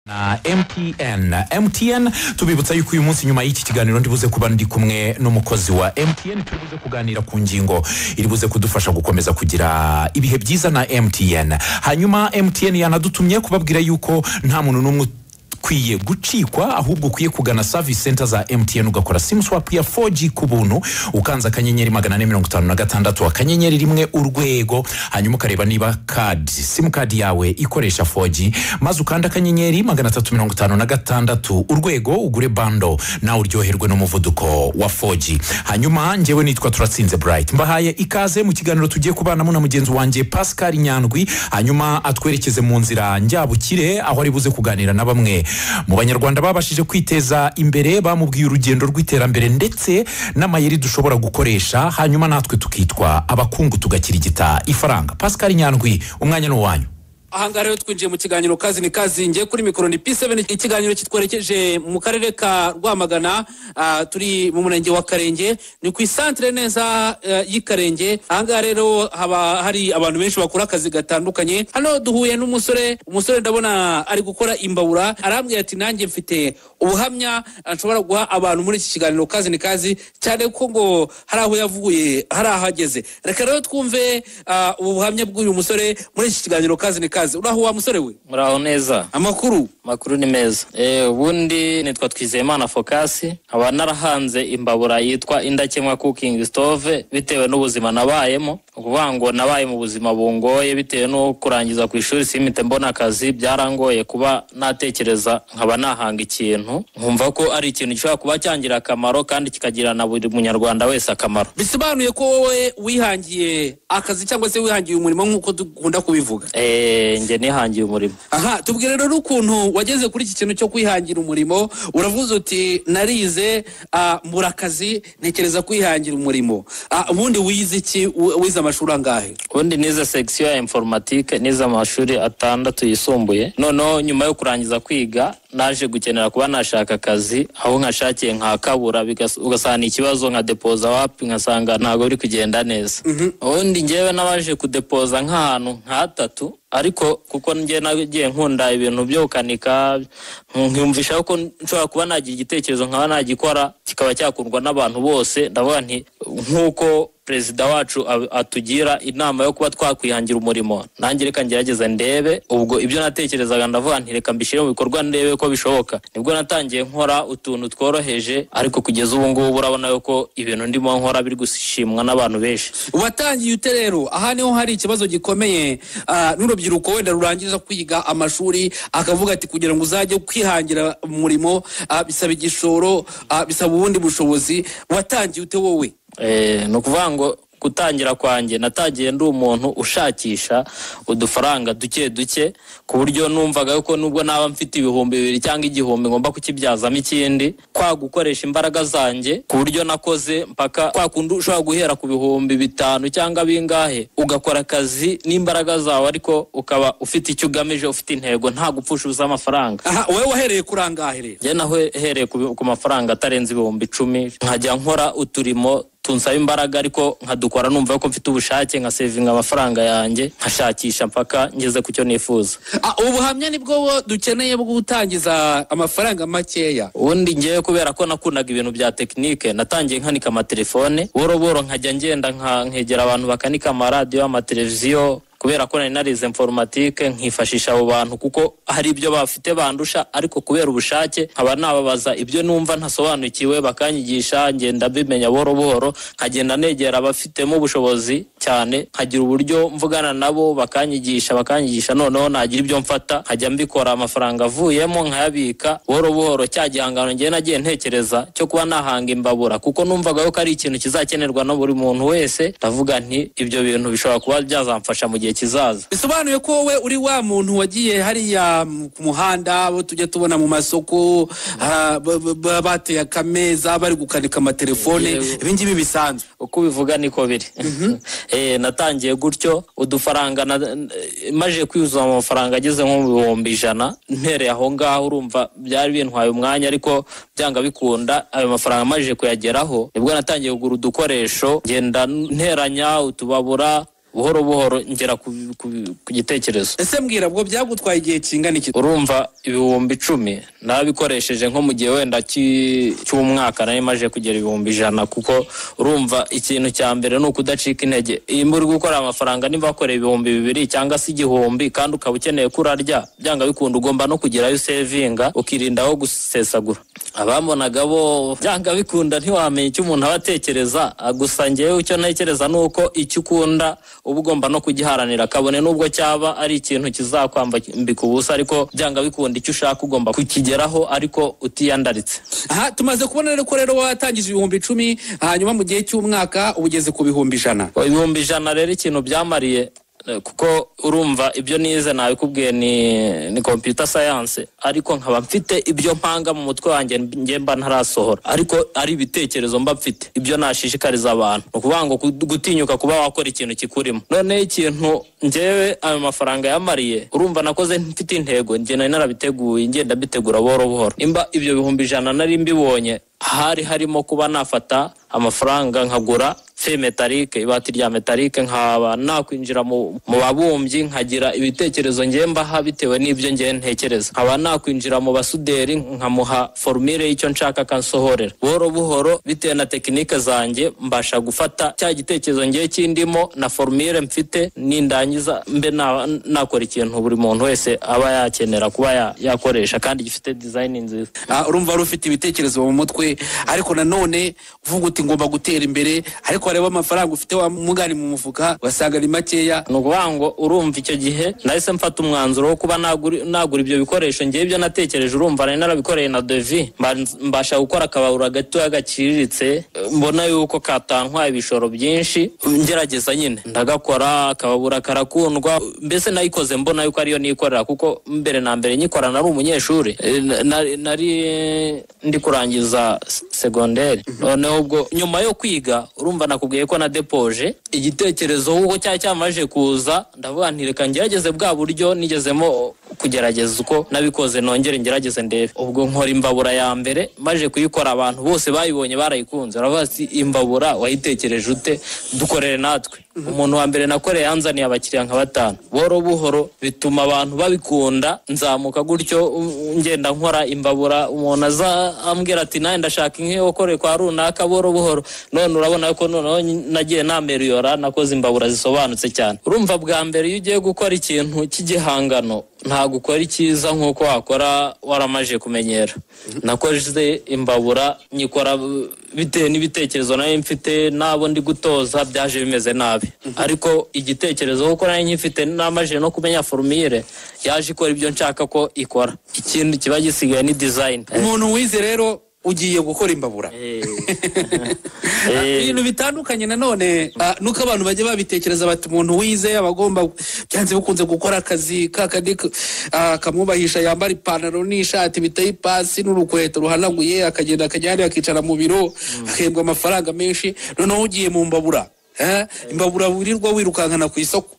Na MTN. MTN, tubibutsa yuko uyu munsi nyuma y'iki kiganiro ndibuze kuba ndi kumwe n'umukozi wa MTN, turi buze kuganira ku ngingo iri buze kudufasha gukomeza kugira ibihe byiza na MTN. Hanyuma MTN yanadutumye kubabwira yuko nta muntu n'umwe ukwiye gucikwa, ahubwo ukwiye kugana service center za MTN ugakora SIM swap ya 4G ku buntu, ukanze *456*1#, hanyuma ukareba niba card SIM card yawe ikoresha 4G, maze ukanda *356# ugure bundle, nawe uryoherwe n'umuvuduko wa 4G. Hanyuma njyewe nitwa Turatsinze Bright, mbahaye ikaze mu kiganiro tugiye kubanamo na mugenzi wanjye Pascal Nyandwi, hanyuma atwerekeze mu nzira njyabukire, aho ari buze kuganira na bamwe mu Banyarwanda babashije kwiteza imbere, bamubwiye urugendo rw'iterambere ndetse n'amayeri dushobora gukoresha, hanyuma natwe tukitwa abakungu tugakirigita ifaranga. Pascal Nyandwi, umwanya ni uwanyu. Ahangaha rero twinjiye mu kiganiro Kazi ni Kazi. Ngiye kuri mikoro ni P7. Ikiganiro kitwerekeje mu karere ka Rwamagana. Turi mu murenge wa Karenge, ni ku isantere neza y'i Karenge. Ahangaha rero haba hari abantu benshi bakora akazi gatandukanye. Hano duhuye n'umusore. Umusore ndabona ari gukora imbabura. Arambwira ati: "Nanjye mfite ubuhamya nshobora guha abantu muri iki kiganiro Kazi ni Kazi," cyane ko ngo hari aho yavuye, hari aho ageze. Reka rero twumve ubu buhamya bw'uyu musore muri iki kiganiro Kazi ni Kazi. Uraho wa musore we? Muraho neza. Amakuru? Amakuru ni meza. Ubundi nitwa Twizeyimana Fokasi, nkaba narahanze imbabura yitwa Indakemwa Cooking Stove bitewe n'ubuzima nabayemo. Ni ukuvuga ngo nabaye mu buzima bungoye bitewe no kurangiza ku ishuri simpite mbona akazi. Byarangoye kuba natekereza nkaba nahanga ikintu, nkumva ko ari ikintu gishobora kuba cyangira akamaro kandi kikagira na buri munyarwanda wese akamaro. Bisobanuye ko wowe wihangiye akazi cyangwa se wihangiye umurimo, nk'uko dukunda kubivuga. Njye nihangiye umurimo. Aha, tubwire rero ukuntu wageze kuri iki kintu cyo kwihangira umurimo. Uravuze uti: "Narize, mbura akazi, ntekereza kwihangira umurimo." Ubundi wize iki? Wize amashuri angahe? Ubundi nize section ya informatique, nize amashuri 6 yisumbuye. Noneho nyuma yo kurangiza kwiga naje gukenera kuba nashaka akazi, aho nkashakiye nkakabura, ugasanga ni ikibazo, nkadepoza wapi, nkasanga ntabwo biri kugenda neza. Ubundi njyewe nabaje kudepoza nk'ahantu nk'hatatu, ariko kuko njye nagiye nkunda ibintu byo gukanika, nkumvisha ko nshobora kuba nagira igitekerezo nkaba nagikora kikaba cyakundwa n'abantu bose, ndavuga nti nk'uko perezida wacu atugira inama yo kuba twakwihangira umurimo, nanjye reka ngerageze ndebe. Ubwo ibyo natekerezaga ndavuga nti reka mbishyire mu bikorwa ndebe ko bishoboka. Nibwo natangiye nkora utuntu tworoheje, ariko kugeza ubu ngubu urabona yuko ibintu ndimo nkora biri gushimwa n'abantu benshi. Watangiye ute rero? Aha niho hari ikibazo gikomeye, n'urubyiruko wenda rurangiza kwiga amashuri akavuga ati kugira ngo uzajye kwihangira umurimo bisaba igishoro, bisaba ubundi bushobozi. Watangiye ute wowe? Ni ukuvuga ngo gutangira kwanjye natangiye ndi umuntu ushakisha udufaranga duke duke, ku buryo numvaga yuko nubwo naba mfite 2000 cyangwa 1000 ngomba kukibyazamo ikindi, kwa gukoresha imbaraga zanjye, ku buryo nakoze mpaka kwa kundi ushobora guhera ku 5000 cyangwa bingahe, ugakora akazi n'imbaraga zawe, ariko ukaba ufite icyo ugamije, ufite intego, nta gupfusha ubusa amafaranga. Aha, wowe wahereye kuri angahe rero? Njye nahereye ku mafaranga atarenze 10,000, nkajya nkora uturimo tunsaba imbaraga, ariko nkadukora numva ko mfite ubushake, nkasevinga amafaranga yanjye, nkashakisha mpaka ngeze ku cyo nifuza. Ubu buhamya nibwo dukeneye bwo gutangiza amafaranga makeya. Ubundi ngewe kubera ko nakundaga ibintu bya tekinike, natangiye nkanika amatelefone buhoro buhoro, nkajya ngenda nkegera abantu bakanika amaradiyo, amateleviziyo, kubera ko nari narize informatique, nkifashisha abo bantu kuko hari ibyo bafite bandusha, ariko kubera ubushake nkaba nababaza ibyo numva ntasobanukiwe bakanyigisha. Ngenda mbimenya buhoro buhoro, nkagenda negera abafitemo ubushobozi cyane, nkagira uburyo mvugana nabo bakanyigisha, noneho nagira ibyo mfata nkajya mbikora, amafaranga avuyemo nkayabika buhoro buhoro. Cya gihangano ngewe nagiye ntekereza cyo kuba nahanga imbabura, kuko numvaga yuko ari ikintu kizakenerwa na buri muntu wese, ndavuga nti ibyo bintu bishobora kuba byazamfasha mu gihe kizaza. Bisobanuye ko wowe uri wa muntu wagiye hariya ku muhanda, abo tujya tubona mu masoko, bateye akameza bari gukanika amatelefone. Yego. Ibi ngibi bisanzwe. Uko ubivuga niko biri. Natangiye gutyo udufaranga maje kwiyuzuza amafaranga ageze nko mu 100,000. Mpereye aho ngaho, urumva byari bintwaye umwanya, ariko byanga bikunda ayo mafaranga maje kuyageraho nibwo natangiye kugura udukoresho, ngenda nteranya utubabura. Buhoro buhoro ngera ku gitekerezo. Ese mbwira, bwo byagutwaye igihe kingana iki? Urumva 10,000 nabikoresheje nko mu gihe wenda cy'umwaka, nari maje kugera 100,000, kuko urumva ikintu cya mbere ni ukudacika intege. Iyo uri gukora amafaranga, niba wakoreye 2000 cyangwa se 1000 kandi ukaba ukeneye ko urarya, byanga bikunda ugomba no kugerayo usevinga, ukirinda aho gusesagura. Abambonaga bo, byanga bikunda ntiwamenya icyo umuntu aba atekereza. Gusa njyewe icyo ntekereza ni uko icyo ukunda uba ugomba no kugiharanira, kabone n'ubwo cyaba ari ikintu kizakwambika ubusa, ariko byanga bikunda icyo ushaka ugomba kukigeraho ariko utiyandaritse. Aha tumaze kubona rero ko rero watangije 10,000, hanyuma mu gihe cy'umwaka uba ugeze ku 100,000. 100,000 rero ikintu byamariye, kuko urumva ibyo nize nabikubwiye ni computer science, ariko nkaba mfite ibyo mpanga mu mutwe wanjye njye mba ntarasohora, ariko ari ibitekerezo mba mfite. Ibyo nashishikariza abantu ni ukuvuga ngo gutinyuka kuba wakora ikintu kikurimo. Noneho ikintu njyewe ayo mafaranga yamariye, urumva nakoze mfite intego, njye nari narabiteguye, ngenda mbitegura buhoro buhoro. Nimba ibyo 100,000 nari mbibonye, hari harimo kuba nafata amafaranga nkagura fer métallique, ibati rya métallique, nkaba nakwinjira mu babumbyi, nkagira ibitekerezo ngiye mbaha bitewe n'ibyo ngiye ntekereza, nkaba nakwinjira mu basuderi nkamuha formule y'icyo nshaka akansohorera. Buhoro buhoro bitewe na tekinike zanjye mbasha gufata cya gitekerezo ngiye kindimo na formule mfite, nindangiza mbe nakora ikintu buri muntu wese aba yakenera kuba yakoresha kandi gifite design nziza. Urumva wari ufite ibitekerezo mu mutwe, ariko nanone uvuga uti ngomba gutera imbere, ariko wareba amafaranga ufite wa mugani mu mufuka wasanga ni makeya. Ni ukuvuga ngo urumva icyo gihe nahise mfata umwanzuro wo kuba nagura ibyo bikoresho. Ngewe ibyo natekereje urumva nari narabikoreye na devis, mbasha gukora akababura gatoya gaciriritse, mbona yuko katantwaye ibishoro byinshi, ngerageza nyine ndagakora, akababura karakundwa. Mbese nayikoze mbona yuko ariyo nikorera, kuko mbere na mbere nyikora nari umunyeshuri, nari ndi kurangiza segonderi. Noneho ubwo nyuma yo kwiga urumva nakubwiye ko na depoje igitekerezo kuko cyari cyamaje kuza, ndavuga nti reka ngerageze bwa buryo nigezemo kugerageza uko nabikoze, nongere ngerageze ndebe. Ubwo nkora imbabura ya mbere, maje kuyikora abantu bose bayibonye barayikunze, baravuga ati imbabura wayitekereje ute, dukorere natwe. Umuntu wa mbere nakoreye yanzaniye abakiriya nka 5. Buhoro buhoro bituma abantu babikunda, nzamuka gutyo ngenda nkora imbabura, umuntu aza ambwira ati nawe ndashaka inka yo gukora kwa runaka. Buhoro buhoro none urabona ko noneho nagiye nameriyora, nakoze imbabura zisobanutse cyane. Urumva bwa mbere iyo ugiye gukora ikintu cy'igihangano ntabwo ukora icyiza nk'uko wakora waramaje kumenyera. Nakoze imbabura nyikora bitewe n'ibitekerezo nayo mfite n'abo ndi gutoza, byaje bimeze nabi, ariko igitekerezo kuko nayo nkifite namaje no kumenya formule, yaje ikora ibyo nshaka ko ikora. Ikindi kiba gisigaye ni design. Umuntu wize rero ugiye gukora imbabura, ibintu bitandukanye nanone nuko abantu bajya babitekereza bati umuntu wize abagomba byanze bikunze gukora akazi kakandi kamwubahisha, yambara ipantaro n'ishati biteye ipasi n'urukweto ruhanaguye, akagenda akajya hariya akicara mu biro akahembwa amafaranga menshi. Noneho ugiye mu mbabura, imbabura wirirwa wirukankana ku isoko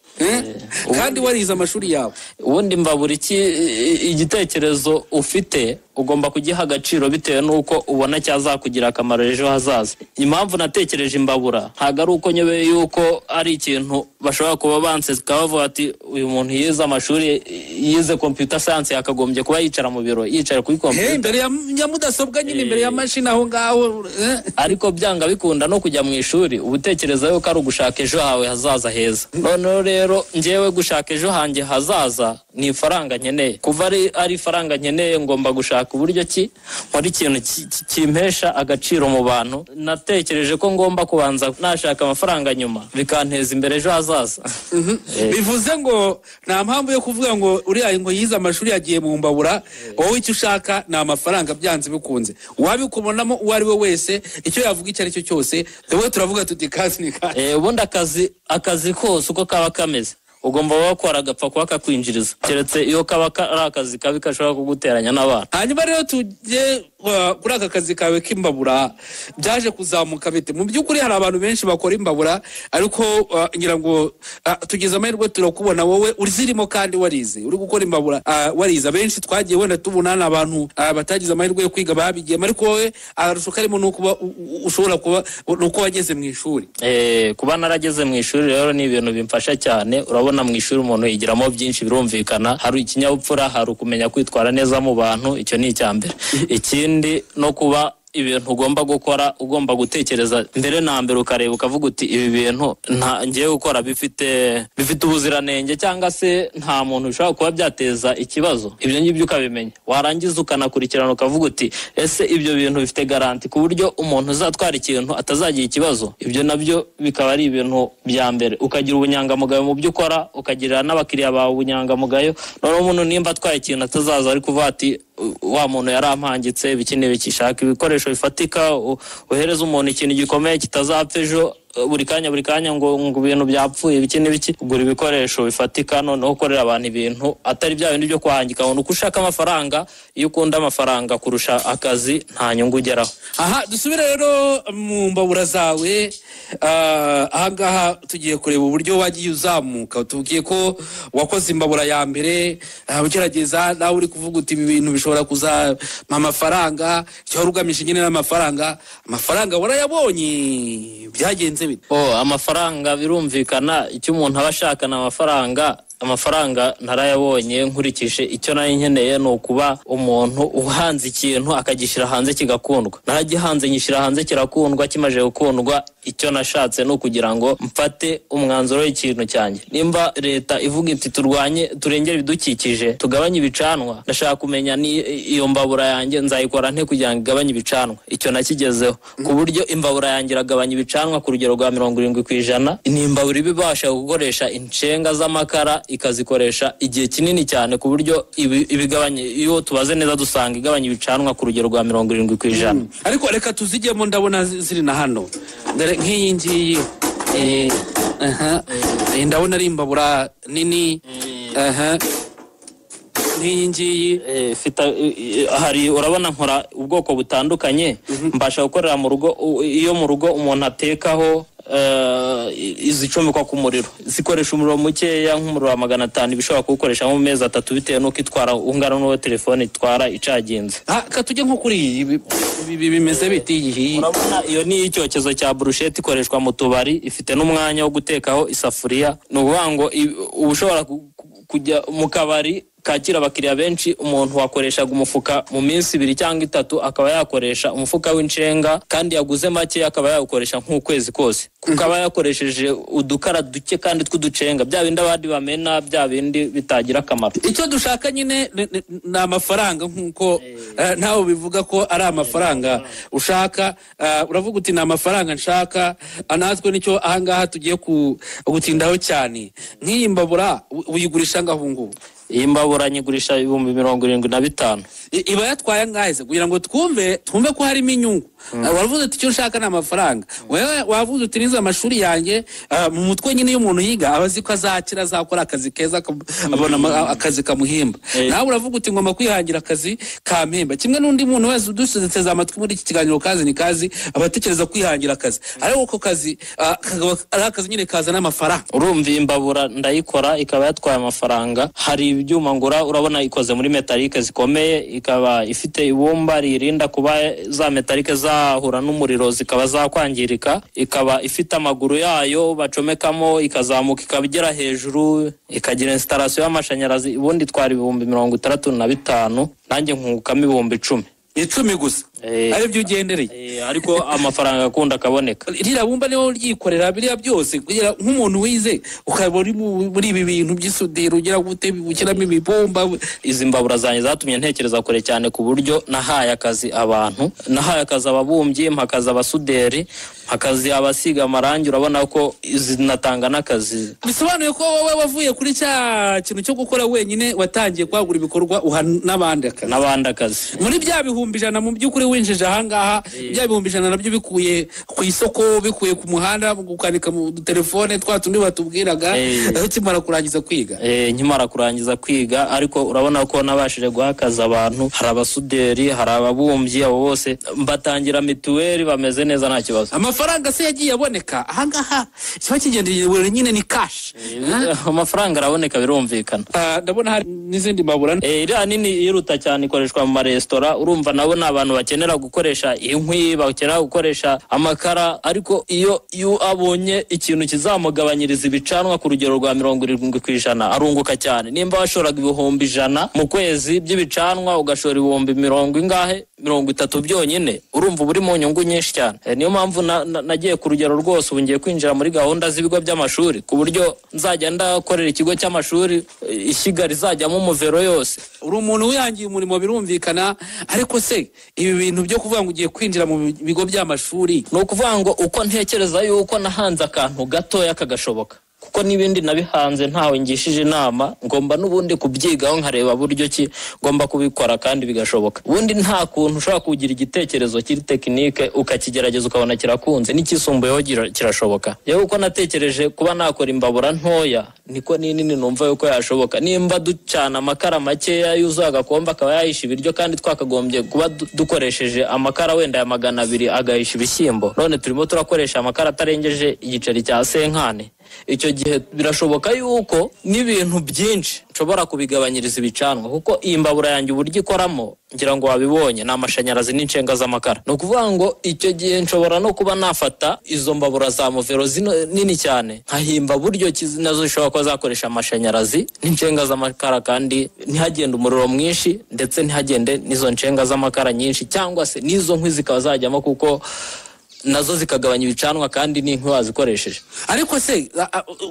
kandi warize amashuri yawe. Ubundi mbabura igitekerezo ufite ugomba kugiha agaciro bitewe n'uko ubona cyazakugira akamaro ejo hazaza. Impamvu natekereje imbabura ntabwo ari uko nyobeye yuko ari ikintu bashobora kuba banseka bavuga ati uyu muntu yize amashuri, yize computer science, yakagombye kuba yicara mu biro, yicara kuri computer imbere ya mudasobwa nyine, imbere ya mashini aho ngaho. Ariko byanga bikunda no kujya mu ishuri ubutekereza yuko ari ugushaka ejo hawe hazaza heza. Noneho rero njyewe gushaka ejo hanjye hazaza ni ifaranga nkeneye. Kuva ari ifaranga nkeneye, ngomba gushaka uburyo ki nkora ikintu kimpesha agaciro mu bantu. Natekereje ko ngomba kubanza nashaka amafaranga nyuma bikanteza imbere ejo hazaza. Bivuze ngo nta mpamvu yo kuvuga ngo uriya ngo yize amashuri yagiye mu mbabura, wowe icyo ushaka ni amafaranga byanze bikunze. Uwabikubonamo uwo ari we wese icyo yavuga icyo ari cyo cyose, twebwe turavuga tuti kazi ni kazi. Ubundi akazi kose uko kaba kameze ugomba wakora agapfa kuba kakwinjiriza, keretse iyo kaba ari akazi kabi gashobora kuguteranya n'abantu. Hanyuma rero tujye Kuri aka kazi kawe k'imbabura byaje kuzamuka bite? Mu by'ukuri hari abantu benshi bakora imbabura, ariko ngira ngo tugize amahirwe turakubona wowe uzirimo kandi warize, uri gukora imbabura warize. Abenshi twagiye wenda tubona ni abantu batagize amahirwe yo kwiga babigiyemo, ariko wowe akarusho karimo ni ukuba ushobora kuba ni uko wageze mu ishuri. Kuba narageze mu ishuri rero ni ibintu bimfasha cyane. Urabona mu ishuri umuntu yigiramo byinshi, birumvikana, hari ikinyabupfura, hari ukumenya kwitwara neza mu bantu, icyo ni icya mbere. Ikindi no kuba ibintu ugomba gukora ugomba gutekereza mbere na mbere, ukareba ukavuga uti ibi bintu nta ngiye gukora bifite ubuziranenge cyangwa se nta muntu bishobora kuba byateza ikibazo. Ibyo ngibyo ukabimenya, warangiza ukanakurikirana ukavuga uti ese ibyo bintu bifite garanti ku buryo umuntu uzatwara ikintu atazagira ikibazo. Ibyo nabyo bikaba ari ibintu bya mbere. Ukagira ubunyangamugayo mu byo ukora, ukagirira n'abakiriya bawe ubunyangamugayo. Noneho umuntu nimba atwaye ikintu atazaza ari kuvuga ati wa muntu yarampangitse ibiki n'ibiki. Shaka ibikoresho bifatika, uhereze umuntu ikintu gikomeye kitazapfa ejo, buri kanya buri kanya ngo ibintu byapfuye ibiki n'ibiki. Ugura ibikoresho bifatika, noneho ukorera abantu ibintu atari bya bindi byo kwahangika ngo uko ushaka amafaranga. Iyo ukunda amafaranga kurusha akazi nta nyungu ugeraho. Aha dusubire rero mu mbabura zawe. Ahangaha tugiye kureba uburyo wagiye uzamuka. Tubwiye ko wakoze imbabura ya mbere, ugerageza nawe uri kuvuga uti ibi bintu bishobora kuzampa amafaranga. Icyo wari ugamije nyine n'amafaranga, amafaranga warayabonye, byagenze bite? Oh, amafaranga birumvikana, icyo umuntu aba ashaka ni amafaranga. Amafaranga narayabonye nkurikije icyo nari nkeneye, ni ukuba umuntu uhanze ikintu akagishyira hanze kigakundwa. Naragihanze ngishyira hanze kirakundwa. Kimaze gukundwa, icyo nashatse ni ukugira ngo mfate umwanzuro w'ikintu cyanjye. Nimba leta ivuga iti turwanye turengere ibidukikije, tugabanye ibicanwa, ndashaka kumenya ni iyo mbabura yanjye nzayikora nte kugira ngo igabanye ibicanwa. Icyo nakigezeho ku buryo imbabura yanjye iragabanya ibicanwa ku rugero rwa 70%. Ni imbabura iba ibasha gukoresha inshenga z'amakara, ikazikoresha igihe kinini cyane, ku buryo ibigabanye, iyo tubaze neza dusanga igabanya ibicanwa ku rugero rwa 70%. Ariko reka tuzijyemo, ndabona ziri na hano. Dore nk'iyi ngiyi, aha. Ndabona ari imbabura nini, aha, nk'iyi ngiyi. Hari urabona nkora ubwoko butandukanye, mbasha gukorera mu rugo. Iyo mu rugo umuntu atekaho, izicomekwa ku muriro zikoresha umuriro mukeya, nk'umuriro wa 500 bishobora kuwukoresha nko mu mezi 3, bitewe n'uko itwara ungana n'uwo telefone itwara icaginze. Ka tujye nko kuri iyi, ibi bimeze bite iyi? Urabona iyo ni icyokezo cya burusheti, ikoreshwa mu tubari, ifite n'umwanya wo gutekaho isafuriya. Ni ukuvuga ngo uba ushobora kujya mu kabari kakira abakiriya benshi, umuntu wakoreshaga umufuka mu minsi 2 cyangwa 3 akaba yakoresha umufuka w'inshenga, kandi yaguze make akaba yawukoresha nk'ukwezi kose, kuko aba yakoresheje udukara duke kandi tw'uducenga, bya bindi abandi bamena, bya bindi bitagira akamaro. Icyo dushaka nyine ni amafaranga, nk'uko ntawe bivuga ko ari amafaranga ushaka. Uravuga uti ni amafaranga nshaka, natwe nicyo ahangaha tugiye gutindaho cyane. Nk'iyi mbabura uyigurisha ngaho ngubu? Iyi mbabura nyigurisha 75,000. Iba yatwaye angahe se, kugira ngo twumve ko harimo inyungu? Waravuze uti icyo nshaka ni amafaranga, wewe wavuze uti nize amashuri yanjye. Mu mutwe nyine iyo umuntu yiga aba azi ko azakira, azakora akazi keza, abona akazi kamuhemba. Nawe uravuga uti ngomba kwihangira akazi kampemba, kimwe n'undi muntu wese uduteze amatwi muri iki kiganiro Kazi ni Kazi aba atekereza kwihangira akazi, ariko ako kazi kakaba ari akazi nyine kazana amafaranga. Urumva iyi mbabura ndayikora ikaba yatwaye amafaranga. Hari ibyuma ngura, urabona ikoze muri metalike zikomeye, ikaba ifite ibumba ririnda kuba za metalike zahura n'umuriro zikaba zakwangirika, ikaba ifite amaguru yayo bacomekamo ikazamuka ikaba igera hejuru, ikagira installation y'amashanyarazi. Ubundi itwara 65,000, nanjye nkungukamo 10,000. 10 gusa? Ari byo ugendereye? Ariko amafaranga akunda akaboneka. Ririya bumba niwo uryikorera biriya byose, kugira nk'umuntu wize ukaba uri muri ibi bintu by'isudira, ugira gute ushyiramo ibibumba? Izi mbabura zanjye zatumye ntekereza kure cyane, ku buryo nahaye akazi abantu, nahaye akazi ababumbyi, mpakazi abasuderi, mpakazi abasiga amarangi. Urabona ko izi natanga n'akazi. Bisobanuye ko wowe wavuye kuri cya kintu cyo gukora wenyine, watangiye kwagura ibikorwa uha n'abandi akazi. N'abandi akazi. Muri bya 100,000 mu by'ukuri Winjije ahangaha bya 100,000 nabyo bikuye ku isoko, bikuye ku muhanda, gukanika mu telefone twa tundi batubwiraga, ukimara kurangiza kwiga. Nkimara kurangiza kwiga, ariko urabona ko nabashije guha akazi abantu. Hari abasuderi, hari ababumbyi, abo bose mbatangira mituweli, bameze neza, nta kibazo. Amafaranga se yagiye aboneka? Ahangaha kiba kigendeye nyine ni cash. Amafaranga araboneka, birumvikana. Ndabona hari n'izindi mbabura. Iriya nini yiruta cyane, ikoreshwa mu maresitora. Urumva nabo ni abantu bakenera gukoresha inkwi, bakenera gukoresha amakara, ariko iyo abonye ikintu kizamugabanyiriza ibicanwa ku rugero rwa 70%, arunguka cyane. Nimba washoraga 100,000 mu kwezi by'ibicanwa, ugashora ibihumbi mirongo ingahe, 30 byonyine, urumva uba uri mu nyungu nyinshi cyane. Niyo mpamvu nagiye ku rugero rwose. Ubu ngiye kwinjira muri gahunda z'ibigo by'amashuri, ku buryo nzajya ndakorera ikigo cy'amashuri, ishyiga rizajyamo umuvero yose. Uri umuntu wihangiye umurimo, birumvikana, ariko se ibi bintu byo kuvuga ngo ugiye kwinjira mu bigo by'amashuri? Ni ukuvuga ngo uko ntekereza yuko nahanze akantu gatoya kagashoboka, kuko n'ibindi nabihanze ntawe ngishije inama, ngomba n'ubundi kubyigaho nkareba buryo ki ngomba kubikora kandi bigashoboka. Ubundi nta kuntu ushobora kugira igitekerezo kiri technique ukakigerageza ukabona kirakunze, n'ikisumbuyeho kirashoboka. Yewe, uko natekereje kuba nakora imbabura ntoya, niko n'inini numva yuko yashoboka. Nimba ducana amakara makeya yuzuye agakombe akaba yahisha ibiryo, kandi twakagombye kuba dukoresheje amakara wenda ya 200 agahisha ibishyimbo, none turimo turakoresha amakara atarengeje igiceri cya senkane, icyo gihe birashoboka yuko n'ibintu byinshi nshobora kubigabanyiriza ibicanwa. Kuko iyi mbabura yanjye uburyo ikoramo, ngira ngo wabibonye, ni amashanyarazi n'inshenga z'amakara. Ni ukuvuga ngo icyo gihe nshobora no kuba nafata izo mbabura za muvero zino nini cyane, nkahimba buryo ki nazo zishobora kuba zakoresha amashanyarazi n'inshenga z'amakara, kandi ntihagende umuriro mwinshi, ndetse ntihagende n'izo nshenga z'amakara nyinshi, cyangwa se n'izo nkwi zikaba zajyamo, kuko nazo zikagabanya ibicanwa kandi n'inkwi wazikoresheje. Ariko se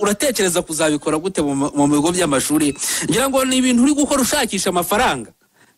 uratekereza kuzabikora gute mu bigo by'amashuri? Ngira ngo ni ibintu uri gukora ushakisha amafaranga,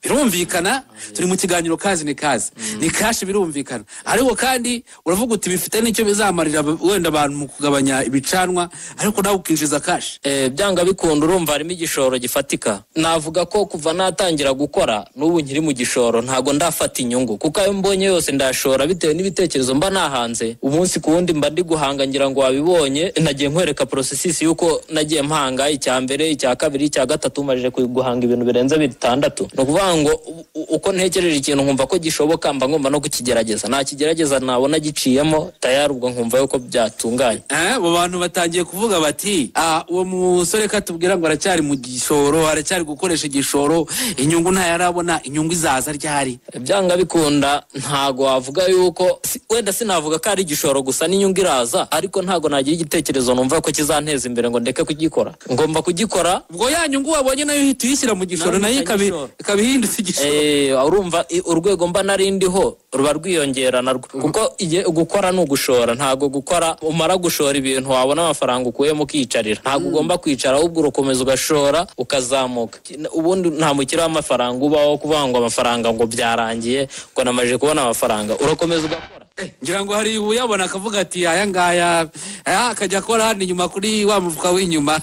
birumvikana. Turi mu kiganiro Kazi ni Kazi, ni cash, birumvikana. Ariko kandi uravuga uti bifite n'icyo bizamarira wenda abantu mu kugabanya ibicanwa, ariko nawe ukinjiza cash. Byanga bikunda, urumva harimo igishoro gifatika. Navuga ko kuva natangira gukora n'ubu nkiri mu gishoro, ntago ndafata inyungu, kuko ayo mbonye yose ndashora bitewe n'ibitekerezo mba nahanze. Umunsi ku wundi mba ndi guhanga. Ngira ngo wabibonye, nagiye nkwereka processus y'uko nagiye mpanga icya mbere, icya kabiri, icya gatatu, majije guhanga ibintu birenze bitandatu. Ni ukuvuga ngo uko ntekereje ikintu nkumva ko gishoboka, mba ngomba no kukigerageza. Nakigerageza nabona giciyemo, tayari ubwo nkumva yuko byatunganye. Abo bantu batangiye kuvuga bati: "Ah, uwo musore katubwira ngo aracyari mu gishoro, aracyari gukoresha igishoro, inyungu ntayarabona, inyungu izaza ryari?" Byanga bikunda, ntago wavuga yuko wenda sinavuga ko ari igishoro gusa, n'inyungu iraza, ariko ntago nagira igitekerezo numva ko kizanteza imbere ngo ndeke kugikora. Ngomba kugikora. Ubwo ya nyungu wabonye nayo uhita uyishyira mu gishoro, Nayo nayo ihita nyishora. Ikaba ihindutse igishoro. Urumva urwego mba narindiho ruba rwiyongera narwo, kuko gukora ni ugushora. Ntago gukora umara gushora ibintu wabona amafaranga ukuyemo ukiyicarira. Ntago ugomba kwicara, ahubwo urakomeza ugashora ukazamuka. Ubundi nta mukire w'amafaranga ubaho, kuvuga ngo amafaranga ngo byarangiye, ngo namaze kubona amafaranga. Urakomeza ugakora. Ngira ngo hari uyabona akavuga ati aya ngaya aya, akajya akora hano inyuma kuri wa mufuka w'inyuma,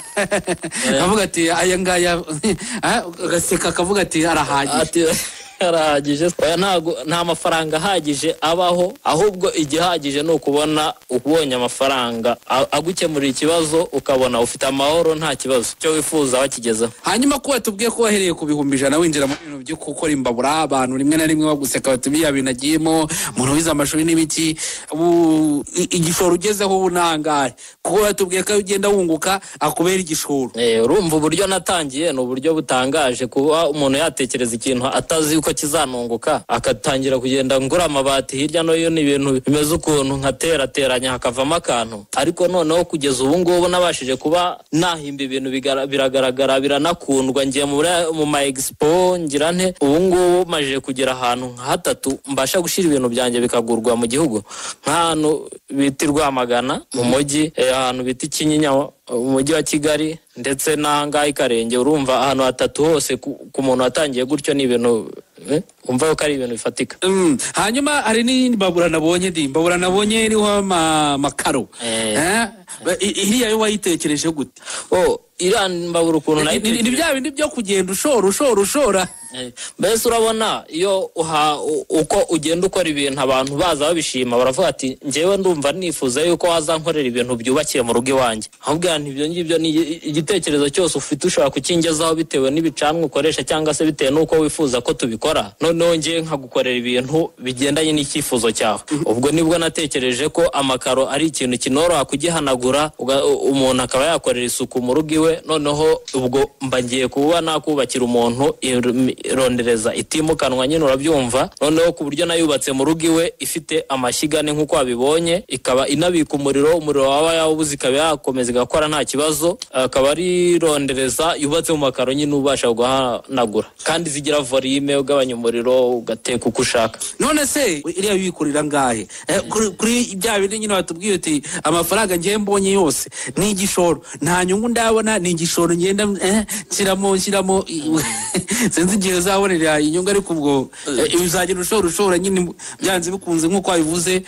akavuga ati aya ngaya, agaseka akavuga ati arahagije. Ati arahagije. Oya, ntago nta mafaranga ahagije abaho, ahubwo igihagije ni ukubona ubonye amafaranga agukemurira ikibazo, ukabona ufite amahoro, nta kibazo, icyo wifuza wakigezeho. Hanyuma kuba tubwiye ko wahereye ku 100,000 winjira mu bintu byo gukora imbabura, abantu rimwe na rimwe baguseka bati biriya bintu agiyemo, umuntu wize amashuri n'ibiki. Ubu igishoro ugezeho ubu nangahe? Kuko batubwiye ko iyo ugenda wunguka akubera igishoro. Urumva uburyo natangiye ni uburyo butangaje, kuba umuntu yatekereza ikintu atazi yuko kizanunguka, akatangira kugenda ngura amabati hirya no hino, ibintu bimeze ukuntu nkaterateranya hakavamo akantu. Ariko noneho kugeza ubu ngubu nabashije kuba nahimba ibintu biragaragara, biranakundwa. Ngiye mu ma expo, ngira nte, ubu ngubu majije kugera ahantu nka hatatu mbasha gushyira ibintu byanjye bikagurwa mu gihugu, nk'ahantu bita i Rwamagana mu mujyi, ahantu bita i Kinyinya mu mujyi wa Kigali, ndetse n'ahangaha i Karenge. Urumva ahantu hatatu hose ku muntu watangiye gutyo ni ibintu umva ko ari ibintu bifatika. Hanyuma hari n'iyindi mbabura nabonye, ndi mbabura nabonye iriho amakaro. Iriya yo wayitekereje gute? Oh, iriya mbabura ukuntu Ni nayitekereje. bya bindi byo kugenda ushora ushora ushora. Mbese urabona iyo uko ugenda ukora ibintu abantu baza babishima, baravuga ati njyewe ndumva nifuza yuko wazankorera ibintu byubakiye mu rugo iwanjye. Ahubwo nti ibyo ngibyo ni igitekerezo cyose ufite ushobora kukingezaho bitewe n'ibicanwa ukoresha cyangwa se bitewe n'uko wifuza ko tubikora, noneho njye nkagukorera ibintu bigendanye n'icyifuzo cyawe. Ubwo nibwo natekereje ko amakaro ari ikintu kinoroha kugihanagura, umuntu akaba yakorera isuku mu rugo iwe. Noneho ubwo mba ngiye kuba nakubakira umuntu irondereza itimukanwa nyine, urabyumva, noneho ku buryo nayubatse mu rugo iwe ifite amashyiga ane nk'uko wabibonye, ikaba inabika umuriro, umuriro waba yawubuze ikaba yakomeza igakora nta kibazo. Akaba ari rondereza yubatse mu makaro nyine ubasha guhanagura, kandi zigira volume, ugabanya umuriro ugateka uko ushaka. None se iriya wikorera ngahe? Kuri bya bindi nyine watubwiye uti amafaranga ngiye mbonye yose ni igishoro, nta nyungu ndabona, ni igishoro ngenda nshyiramo sinzi igihe uzabonera inyungu, ariko ubwo uzagenda ushora ushora nyine byanze bikunze nk'uko wabivuze.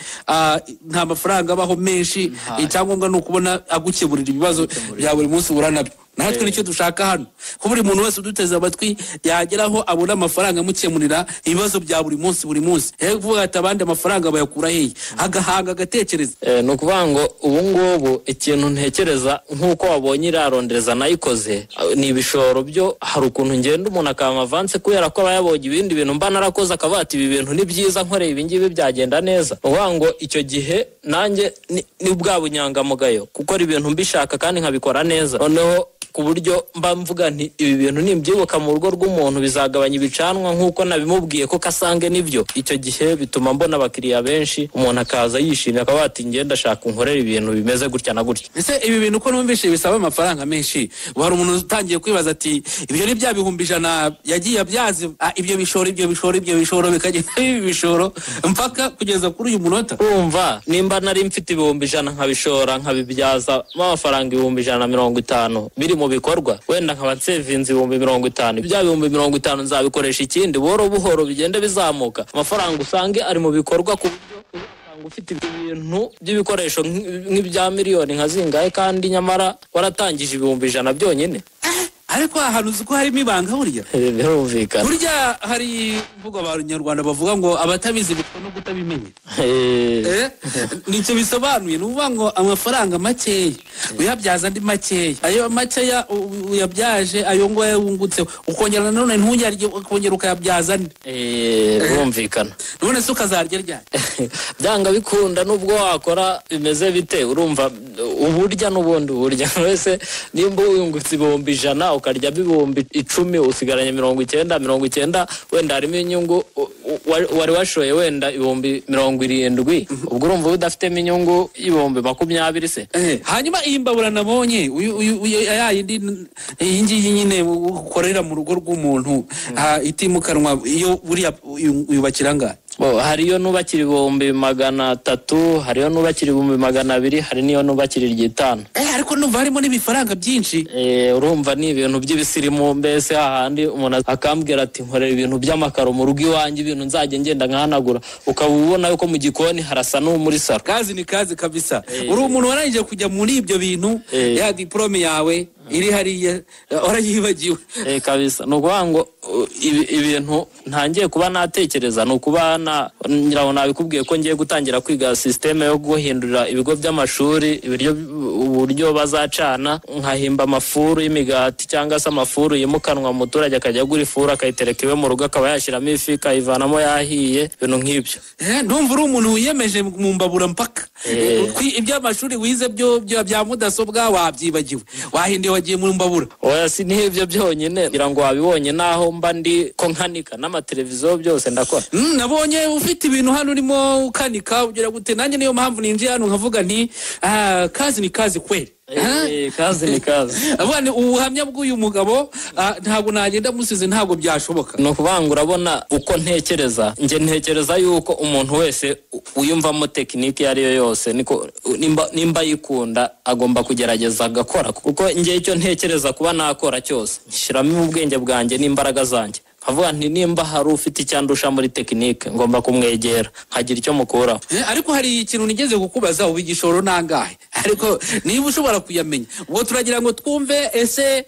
Nta mafaranga abaho menshi, icyangombwa ni ukubona agukemurira ibibazo bya buri munsi uhura nabyo. Natwe nicyo dushaka hano, ko buri muntu wese uduteze amatwi yageraho abona amafaranga amukemurira ibibazo bya buri munsi buri munsi. Kuvuga ati abandi amafaranga bayakura hehe, agahanga agatekereza. Ni ukuvuga ngo ubu ngubu ikintu ntekereza nk'uko wabonye iriya rondereza nayikoze, ni ibishoro byo. Hari ukuntu ngenda umuntu akaba avanse kubera ko aba yabonye ibindi bintu mba narakoze, akavuga ati ibi bintu ni byiza, nkoreye ibi ngibi byagenda neza. Ni ukuvuga ngo icyo gihe nanjye ni bwa bunyangamugayo, gukora ibintu mbishaka kandi nkabikora neza, noneho ku buryo mba mvuga nti ibi bintu nimbyibuka mu rugo rw'umuntu bizagabanya ibicanwa nk'uko nabimubwiye ko kasange nibyo. Icyo gihe bituma mbona abakiriya benshi, umuntu akaza yishimye akavuga ati njye ndashaka unkorera ibintu bimeze gutya na gutya. Ese ibi bintu ko numvise bisaba amafaranga menshi, hari umuntu utangiye kwibaza ati ibyo ni bya 100,000 yagiye abyaza, ibyo bishoro ibyo bishoro ibyo bishoro bikagenda biba ibishoro mpaka kugeza kuri uyu munota. Urumva nimba nari mfite 100,000 nkabishora nkabibyaza amafaranga 150,000 biri mu bikorwa, wenda nkaba nsevinze 50,000, bya 50,000 nzabikoresha ikindi, buhoro buhoro bigende bizamuka, amafaranga usange ari mu bikorwa, ku buryo uzasanga ufite ibintu by'ibikoresho nk'ibya miliyoni nka zingahe kandi nyamara waratangije 100,000 byonyine. Ariko ahantu uzi ko harimo ibanga burya. Birumvikana. Burya hari imvugo abanyarwanda bavuga ngo abatabizi bitwa no kutabimenya. Nicyo bisobanuye, ni ukuvuga ngo amafaranga makeya uyabyaza andi makeya, ayo makeya uyabyaje ayo ngo wungutse ukongera nanone ntuyarye ukongera ukayabyaza andi. Birumvikana. None se ukazarya ryari? Byanga bikunda nubwo wakora bimeze bite, urumva uburya n'ubundi burya wese nimba wungutse 100,000 ukarya 10,000 usigaranye 90, 90 wenda harimo inyungu wari washoye wenda 70,000, ubwo urumva udafitemo inyungu 20,000 se. Hanyuma iyi mbabura nabonye yindi iyi ngiyi nyine ukorera mu rugo rw'umuntu itimukanwa, iyo buriya yubakira ngahe? Hariyo nubakira 300,000, hariyo nubakira 200,000, hari niyo nubakira 500. Ariko numva harimo n'ibifaranga byinshi. Urumva ni ibintu by'ibisirimu, mbese hahandi umuntu akambwira ati nkorera ibintu by'amakaro mu rugo iwanjye, ibintu nzajya ngenda nkahanagura, ukaba ubona yuko mu gikoni harasa no muri salo. Kazi ni kazi kabisa. Uri umuntu warangije kujya muri ibyo bintu, ya diplome yawe iri hariya warayibagiwe. Kabisa. Ni ukuvuga ngo ibintu ntangiye kuba natekereza ni ukuba ngira nabikubwiye ko ngiye gutangira kwiga systeme yo guhindurira ibigo by'amashuri uburyo bazacana, nkahimba amafuru y'imigati cyangwa se amafuru yimukanwa, umuturage akajya agura ifuru akayitereka iwe mu rugo akaba yashyiramo ifi ikayivanamo yahiye, ibintu nk'ibyo. Ndumva uri umuntu wiyemeje mu mbabura mpaka. Iby'amashuri wize byo bya mudasobwa wabyibagiwe, wahinduye wagiye mu mbabura. Oya si n'ibyo byonyine, ngira ngo wabibonye naho mba ndi ko nkanika n'amateleviziyo byose ndakora. Nabonye ufite ibintu hano urimo ukanika ugira gute, nanjye niyo mpamvu ninjiye hano nkavuga nti kazi ni kazi kweli. Kazi ni kazi. Abana ubuhamya bw'uyu mugabo ntabwo nagenda musize, ntabwo byashoboka. Ni ukuvuga ngo urabona uko ntekereza, nge ntekereza yuko umuntu wese uyumvamo tekinike iyo ari yo yose niko nimba yikunda agomba kugerageza agakora, kuko nge icyo ntekereza kuba nakora cyose nshyiramo ubwenge bwanjye n'imbaraga zanjye, nkavuga nti nimba hari ufite icyandusha muri tekinike ngomba kumwegera nkagira icyo mukuraho. Ariko hari ikintu nigeze kukubaza, ubu igishoro nangahe? Ariko niba ushobora kuyamenya, ubwo turagira ngo twumve ese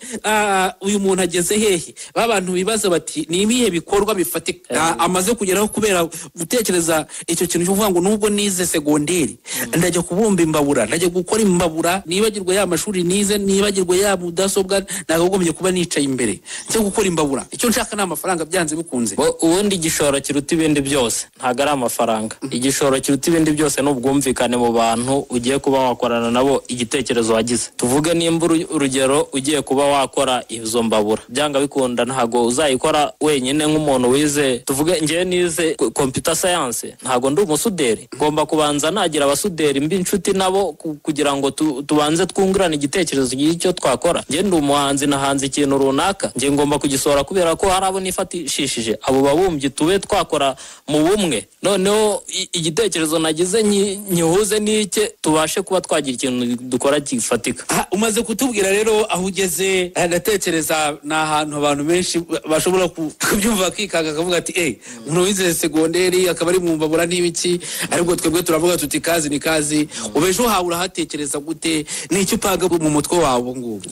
uyu muntu ageze hehe? Ba bantu bibaza bati ni ibihe bikorwa bifatika amaze kugeraho kubera gutekereza icyo kintu cyo kuvuga ngo nubwo nize segonderi ndajya kubumba imbabura, ndajya gukora imbabura, nibagirwe ya mashuri nize, nibagirwe ya mudasobwa nakagombye kuba nicaye imbere cyo gukora imbabura, icyo nshaka ni amafaranga byanze bikunze. Ubundi igishoro kiruta ibindi byose ntabwo ari amafaranga. Igishoro kiruta ibindi byose ni ubwumvikane mu bantu ugiye kuba wakorana nabo igitekerezo wagize. Tuvuge nimba urugero ugiye kuba wakora izo mbabura, byanga bikunda ntabwo uzayikora wenyine nk'umuntu wize. Tuvuge njyewe nize computer science, ntabwo ndi umusuderi, ngomba kubanza nagira abasuderi mbi inshuti nabo kugira ngo tubanze twungurane igitekerezo cy'icyo twakora. Njye ndi umuhanzi, nahanze ikintu runaka, njye ngomba kugisohora kubera ko hari abo nifatishishije, abo babumbyi tube twakora mu bumwe, noneho igitekerezo nagize nyihuze n'icye, tubashe kuba twagira ikintu dukora gifatika. Umaze kutubwira rero aho ugeze, ndatekereza ni ahantu abantu benshi bashobora kubyumva bakikanga, akavuga ati umuntu wize segonderi akaba ari mu mbabura n'ibiki, ariko twebwe turavuga tuti kazi ni kazi. Ubu ejo hawe urahatekereza gute? Ni icyo upanga mu mutwe wawe ubu ngubu?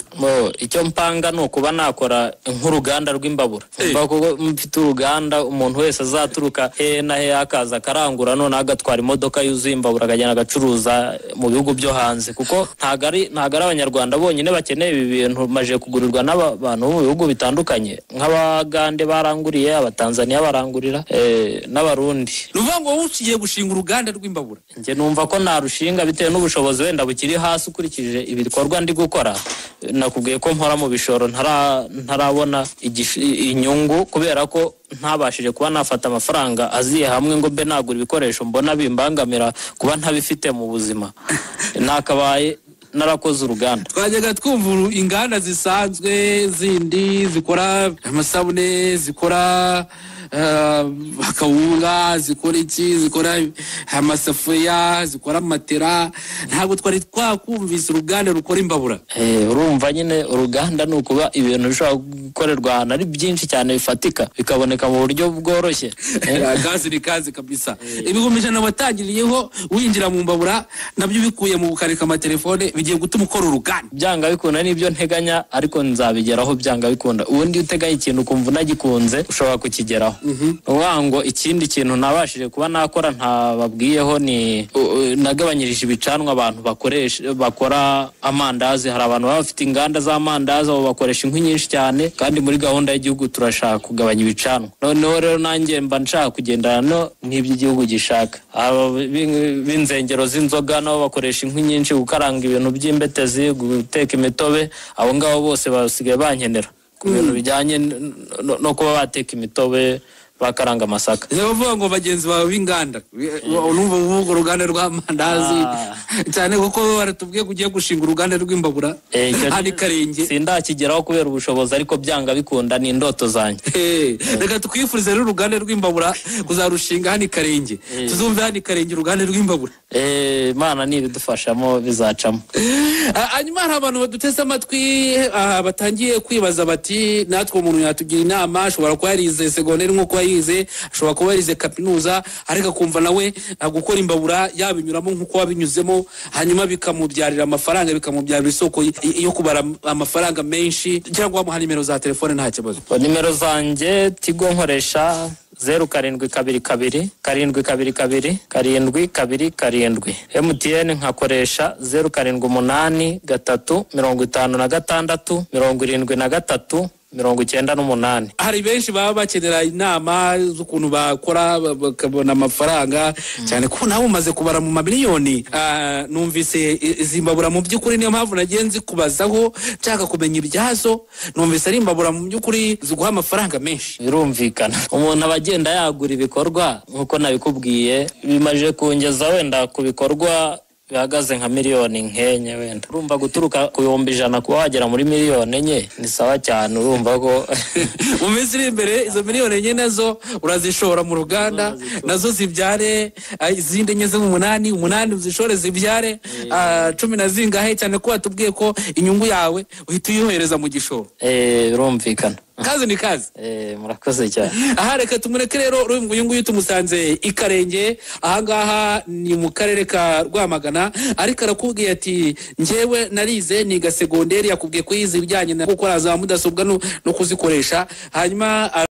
Icyo mpanga ni ukuba nakora nk'uruganda rw'imbabura. Mba kuko mfite uruganda, umuntu wese azaturuka hehe na hehe akaza akarangura, noneho agatwara imodoka yuzuye imbabura akagenda agacuruza mu bihugu byo hanze, kuko ntabwo ari Abanyarwanda bonyine bakeneye ibi bintu. Maje kugurirwa n'abantu bo mu bihugu bitandukanye, nk'Abagande baranguriye, Abatanzaniya barangurira, n'Abarundi. Ni ukuvuga ngo wowe ugiye gushinga uruganda rw'imbabura? Njye numva ko narushinga bitewe n'ubushobozi wenda bukiri hasi ukurikije ibikorwa ndi gukora. Nakubwiye ko mpora mu bishoro, ntarabona inyungu kubera ko ntabashije kuba nafata amafaranga aziye hamwe ngo mbe nagura ibikoresho mbona bimbangamira kuba ntabifite mu buzima. Nakabaye narakoze uruganda. Twajyaga twumva inganda zisanzwe zindi zikora amasabune, zikora akawunga, zikora iki, zikora amasafuriya, zikora matera, ntabwo twari twakumvise uruganda rukora imbabura. Urumva nyine uruganda ni ukuba ibintu bishobora gukorerwa ahantu ari byinshi cyane bifatika, bikaboneka mu buryo bworoshye. Kazi ni kazi kabisa. 100,000 watangiriyeho winjira mu mbabura nabyo bikuye mu gukarika amatelefone bigiye gutuma ukora uruganda. Byanga bikunda nibyo nteganya, ariko nzabigeraho byanga bikunda. Ubundi iyo uteganya ikintu ukumva unagikunze ushobora kukigeraho. Uvuga ngo ikindi kintu nabashije kuba nakora ntababwiyeho ni nagabanyirije ibicanwa abantu bakoresha bakora amandazi. Hari abantu baba bafite inganda z'amandazi, abo bakoresha inkwi nyinshi cyane, kandi muri gahunda y'igihugu turashaka kugabanya ibicanwa. Noneho rero nanjye mba nshaka kugendana n'ibyo igihugu gishaka. Aba b'inzengero z'inzoga nabo bakoresha inkwi nyinshi gukaranga ibintu by'imbetezi, guteka imitobe, abo ngabo bose basigaye bankenera ku bintu bijyanye no kuba bateka imitobe, bakaranga amasaka. Ni bavuga ngo bagenzi bawe b'inganda, urumva uvuga uruganda rw'amandazi cyane, kuko baratubwiye ko ugiye gushinga uruganda rw'imbabura hano i Karenge. Sindakigeraho kubera ubushobozi, ariko byanga bikunda ni indoto zanjye. Reka twifurize rero uruganda rw'imbabura kuzarushinga hano i Karenge, tuzumve hano i Karenge uruganda rw'imbabura. Imana nibidufashamo bizacamo. Hanyuma hari abantu baduteze amatwi batangiye kwibaza bati natwe umuntu yatugira inama, ashobora kuba yarize segonderi nk'uko yayize, ashobora kuba yarize kaminuza, ariko akumva nawe gukora imbabura yabinyuramo nk'uko wabinyuzemo, hanyuma bikamubyarira amafaranga, bikamubyarira isoko yo kubara amafaranga menshi, cyangwa wamuha nimero za telefone nta kibazo. Nimero zanjye Tigo nkoresha 0722 722 727. MTN nkakoresha 0783 56 73 98. Hari benshi baba bakenera inama z'ukuntu bakora bakabona amafaranga, cyane ko nawe umaze kubara mu mamiliyoni. Numvise izi mbabura mu by'ukuri, niyo mpamvu nagiye nzikubazaho nshaka kumenya ibyazo. Numvise ari imbabura mu by'ukuri ziguha amafaranga menshi. Birumvikana, umuntu aba agenda yagura ibikorwa nk'uko nabikubwiye, bimaze kungeza wenda ku bikorwa bihagaze nka miliyoni nk'enye wenda. Urumva guturuka ku 100,000 kuba wagera muri miliyoni 4 ni sawa cyane, urumva ko mu minsi iri imbere izo miliyoni 4 nazo urazishora mu ruganda, nazo zibyare izindi enye z'umunani, umunani uzishore zibyare 10 na zingahe, cyane ko watubwiye ko inyungu yawe uhita uyohereza mu gishoro. Birumvikana. Kazi ni kazi. Murakoze cyane. Aha reka tumureke rero, uyu nguyu tumusanze i Karenge, ahangaha ni mu karere ka Rwamagana, ariko arakubwiye ati njyewe narize, niga segonderi, yakubwiye ko yize ibijyanye no gukora za mudasobwa no kuzikoresha, hanyuma